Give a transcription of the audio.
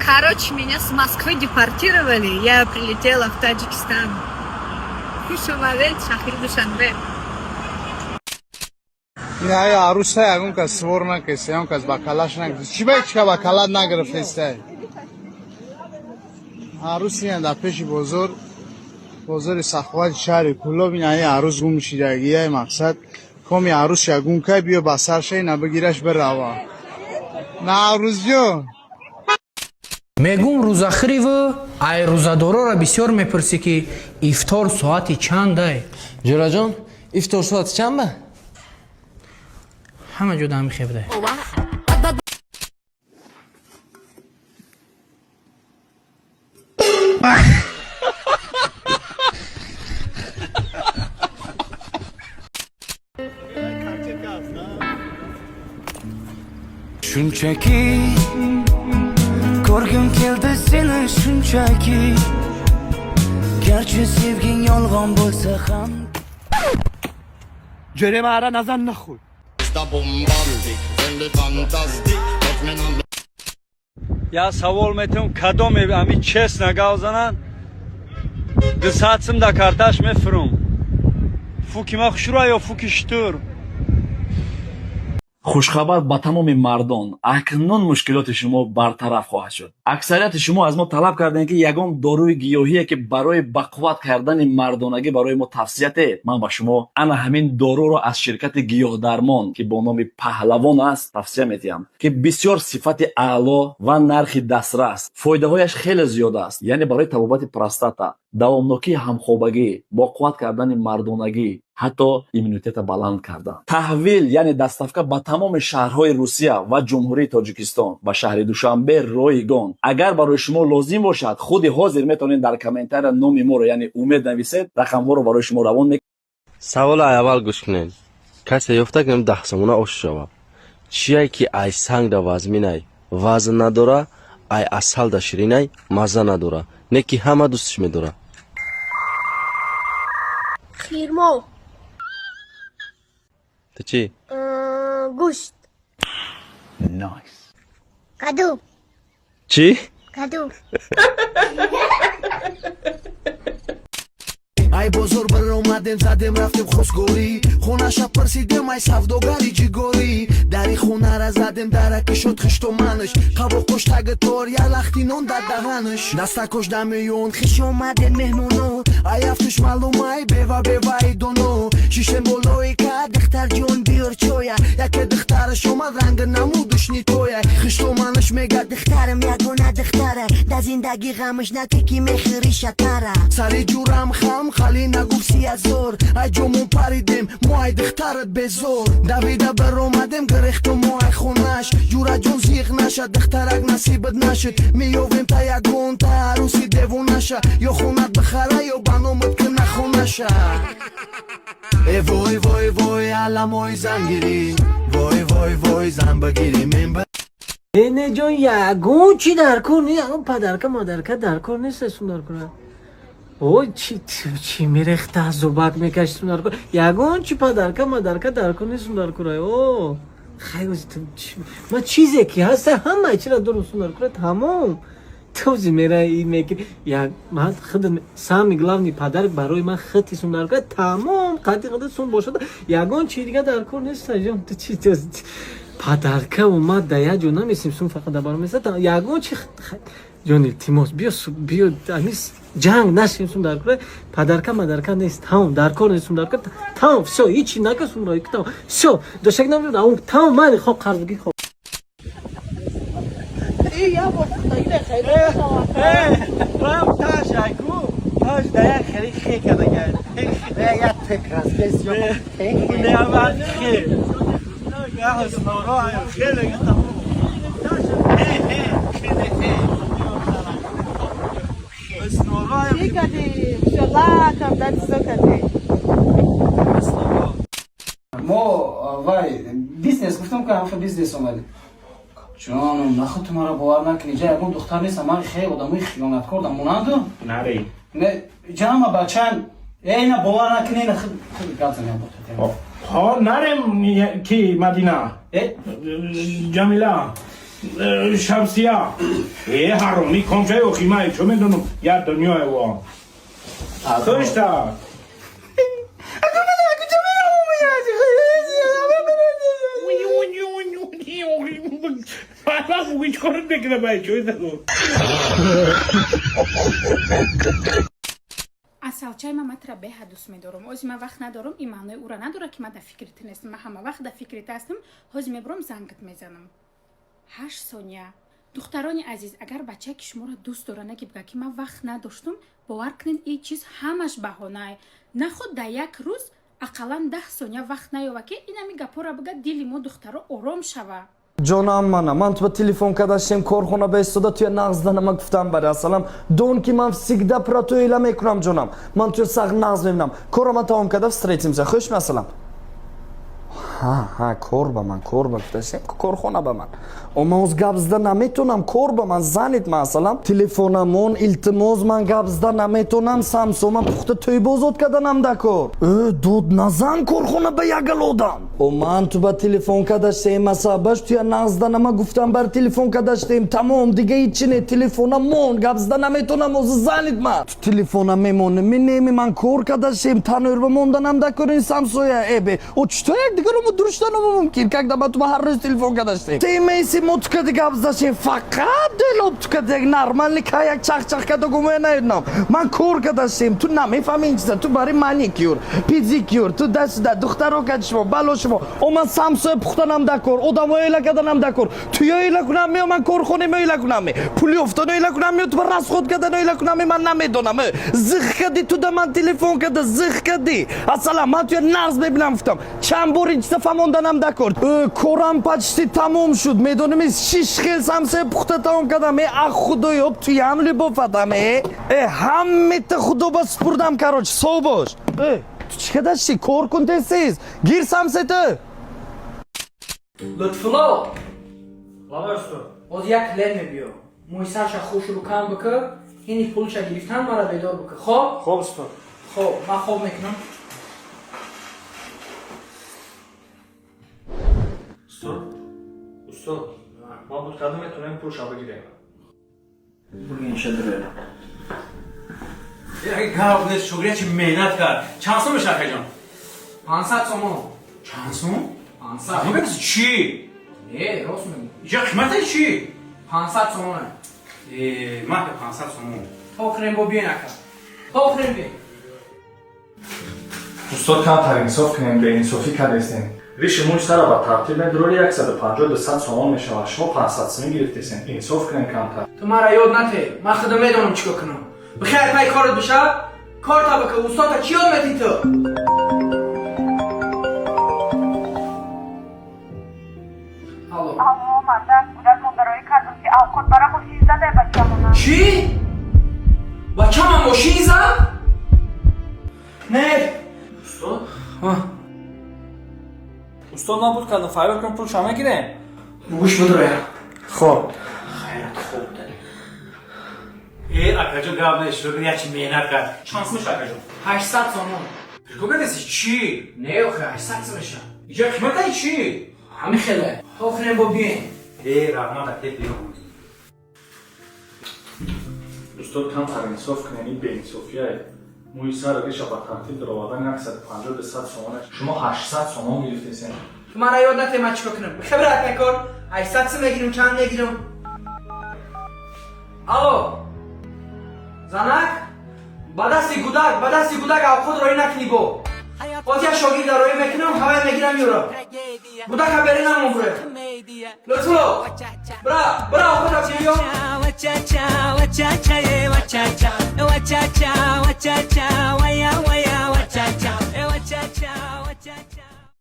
Короче, меня с Москвы депортировали. Я прилетела в Таджикистан. Хуш омадед, шаҳри Душанбе. Ин ай арӯса ягон кас свор накеса, ягон кас ба калаш нагирифт. Чӣ ба ҳеч ка ба калат нагирифтестай? Арӯс ина дар пеши бозор, бозори Саховати шаҳри Кӯлоб. Ин ай арӯс гум шидагияй. Мақсад, коми арӯс ягон кай биё ба сарша, ина бигираш, бирава. На, арӯсҷон. Мегум, рӯзахириву ай рӯзадорора бисёр мепурсӣ, ки ифтор соати чандай? Ҷӯраҷон, ифтор соати чанд ба? Ҳама ҷо дами хебдай. Shunchaki ko'rgim keldi seni, shunchaki. Garchi sevging yolg'on bo'lsa ham. Ҷеремара назан, нахуй. Я савол метавон, кадоме ами честно гав зананд, 200 сум да карташ мефурум. Фуки ма хушруа ё фуки штур? Хушхабар ба тамоми мардон: акнун мушкилоти шумо бартараф хоҳад шуд. Аксарияти шумо аз мо талаб кардем, ки ягон доруи гиёҳие, ки барои бақувват кардани мардонагӣ, барои мо тавсия диҳед. Ман ба шумо ана ҳамин доруро аз ширкати Гиёҳдармон, ки бо номи Паҳлавон аст, тавсия медиҳам, ки бисёр сифати аъло ва нархи дастрас, фоидаҳояш хеле зиёд аст, яъне барои табобати простата, давомнокии ҳамхобагӣ, боқувват кардани мардонагӣ, ҳатто иммунитета баланд кардан. Таҳвил, яъне доставка, ба тамоми шаҳрҳои Русия ва Ҷумҳурии Тоҷикистон, ба шаҳри Душанбе ройгон. Агар барои шумо лозим бошад, худи ҳозир метавонед дар комментария номи моро, яъне Умед, нависед, рақамҳоро барои шумо равон. Саволи аввал гӯш кунед. Касе ёфта кунем, 10 сомона ош шава. Чие ки ай сангда вазминай, вазн надора, ай асалда ширинай, мазза надора, не ки ҳама дӯстш медора? Хирмо. Ту чӣ? Гӯшт. Каду. Чӣ? Каду. Ай бозор баромадем, задем, рафтем хосгорӣ. Хонаша пурсидем, ай савдогари ҷигорӣ. Дари хонара задем, дараки шуд хиштоманаш. Қавоқош таги тор, як лахти нон дар даҳанаш. Дастакош дамеён, хиш омадем меҳмоно. Ай афтуш маълум, ай бева, беваи доно. Шиштем болои ка, духтарҷон, биёр чоя. Яке духтараш омад, ранги намудуш нитоя. Хиштоманаш мега: Духтарам ягона духтара. Дар зиндагӣ ғамаш наки, ки мехӯри шакара. Сари ҷурам хам хали нагуфт 30 0. Ай ҷомон паридем мо, ай духтарат безор. Давида баромадем, гирехту мо ай хонаш. Ҷураҷон, зиқ наша, духтарак насибат нашид. Меёвем та ягонта арӯси девонаша. Ё хонат бихара, ё ба номат кина хонаша. Э, вой, вой, вой, аламои зангирӣ. Вой, вой, вой, зан бигирӣ мен. Не, ҷон, ягон чи дар кор не, ягон подарка мадарка дар кор нест, сундар кура. Ой, чи чи мерехта, зубак мекаши, сундар кура. Ягон чи подарка мадарка дар кор нест, сундар кура. О, хай, ма чизе ки ҳаста, ҳамаи чира дорум, сундар кура, тамом. Този мера и мекир, як ман худ самый главный подарок барои ман хити, сундар кура, тамом. Қадди қадди сун бошад, ягон чи дига дар кор нест, ҷон. Ту чи подарка омад, да як ҷо намесим, сун фақат дар меса, ягон чи. Ҷон, илтимос, биё, биё, амис ҷанг нашим, сум дар кор подарка мадарка нест, тамом, дар кор нест, сум дар кор, тамом, всё, ҳичи нака, сум тамом, всё, дошак намедонам, тамом, майли, хоб, қарз бигир, хоб. Рам таш айку таш да як хели хе кадага. Як тек раскес ё. Не, аввал хе я ҳаснора хеле тамом таш хе хе хе хе ҳаснора. Чӣ кардӣ? Шола камтар чизо кардӣ? Мо вай бизнес гуфтам, ки ҳамха бизнес омадем. Ҷоном, наход ту маро бовар накунӣ, ҷа ягон духтар нестам ман, хеле одамои хиёнаткор дам монанду. Нари. Не, ҷама бачан, э, ина бовар накунӣ, ина худ гап занем. Ҳо, нарем ки Мадина. Э. Ҷамила. Шамсия. Э, ҳаромӣ кончаи охимай, чо медонам, як дунёе во. Хӯшта. Асалчай, ман матра беҳад дӯст медорам. Ози ман вақт надорам, ин маънои ӯра надорад, ки ман дар фикри ту нестам. Ман ҳама вақт дар фикри ту ҳастам. Ҳозир мебурам, зангат мезанам. 8 сония. Духтарони азиз, агар бачае, ки шуморо дӯст дора, наги бигӯяд, ки ман вақт надоштум, бовар кунед, ин чиз ҳамаш баҳонае. Наход дар як рӯз ақаллан 10 сония вақт наёва, ки инами гапҳоро бига, дили мо духтаро ором шава. Ҷонам, мана ман ту ба телефон кадаштем, корхона ба истода туя нағз данама гуфтам. Бари асалам, дон ки ман всегда про ту эла мекунам. Ҷонам, ман туя сахт нағз мебинам. Корро ман тамом карда, встретимся. Хуш асалам. Ҳа, ҳа, кор ба ман, кор ба гуфташем, корхона ба ман. О, ман оз гап зада наметонам, кор ба ман занит. Ман асалам телефонамон, илтимоз, ман гап зада наметонам. Самсома пухта тӯйбозод карданам да кор. Э, дод назан, корхона ба ягал одам. О, ман ту ба телефон кадаштем, масабаш туя нағз занама гуфтам, бар телефон кадаштем, тамом, дига ҳичи не. Телефона мон, гап зада наметонам, оз занит ман. Ту телефона мемонӣ, минеми, ман кор кадаштем, танӯрба монданам да кор ин самсоя. Эбе, о, чито як дигаро мо дуруштаномо мумкин, когда ма ту ба ҳар рӯз телефон кадаштем. Темеси мо ту кади гап заштем, фақат делоб ту кади як нормальный ка як чах-чах када гумоя наёднам. Ман кор кадаштем, ту намефаҳми ин чиза, ту бари маникюр, педикюр, ту дастда духтаро кад шумо, бало шумо. О, ман самсоя пухтанам да кор, одамо эла каданам да кор. Туё эла кунам мео, ман корхоне ме эла кунам ме, пули ёфтано эла кунам мео, ту ба расход кадано эла кунам ме, ман намедонам. Зих кади ту да ман телефон када, зих кади. Асалам, ман туя нағз мебинам гуфтам. Чанд бор ин чиза фаҳмонданам да кор. Корам почти тамом шуд, медонем, шиш хел самсоя пухта тамом кардам. Э, ах, худоё, туям любоватам. Э, э, ҳаммета худо ба супурдам, короче, сов бош. Э, ту чӣ кадашти? Кор кун тез-тез. Гир самсету. Лутфулло. Лабай, устод. Боз як клиент мебиё. Мӯи сарша хушрӯ кам бикӣ, ҳини пулша гирифтан мара бедор бикӣ. Хоб? Хоб, устод. Хоб, ман хоб мекунам. Устод, устод, ман буд кардам, метавонем пулша бигирем. Бургинша дуре. Як гап нест, шогирд чи меҳнат кард. Чанд сом мешавад, акаҷон? 500 сомон. Чанд сом? 500. Мегӯяд чӣ? Не, рост мегӯям. Иҷа қимате чӣ? 500 сомон. Э, ман 500 сомон. То хӯрем, бо биён, ака. То хӯрем, биён. Устод, камтар инсоф кунем, беинсофӣ кардестем. Риши мӯи сара ба тартиб медурори, 150 200 сомон мешавад. Шумо 500 сомӣ гирифтесем. Инсоф кунем камтар. Ту мара ёд нате. Ман худам медонам чӣ кор кунам. Бихайр, пай корат бишав. Корта бикӣ, устода чӣ ёд метӣ ту? Алло. Алло, мардак, гудак модароӣ кардам, ки авқот бара мошин задай бачамона. Чӣ? Бачама мошин зад? Не. Устод? Устод, ман буд кардам, фарёд кунам, пулша мегирем. Гӯш бидурая. Хоб. Хайрат, хоб дари. Э, акаҷон, гап нест, шогирд як чи меҳнат кард. Чанд сом мешавад, акаҷон? 800 сомон. Прикол кардеси чӣ? Не, охе, 800 сом мешавад. Иҷа қимате чӣ? Ҳами хеле. То хӯрем, бо биён. Э, раҳмат, аке, биё. Устод, камтар инсоф кунем, ин беинсофие. Мӯи сара риша ба тартиб даровардан 150 200 сомон. Шумо 800 сомон гирифтесем. Ту мара ёд нате, ман чӣ кор кунам. Бихай, брат, пай кор. 800 сом мегирам, чанд мегирам? Алло. Занак? Ба дасти гудак, ба дасти гудак авқот роӣ накунӣ бо. Боз як шогирда роӣ мекунам, ҳавай мегирам юро. Гудака бере намон буре. Лутфулло. Бра, бра, авқота биё.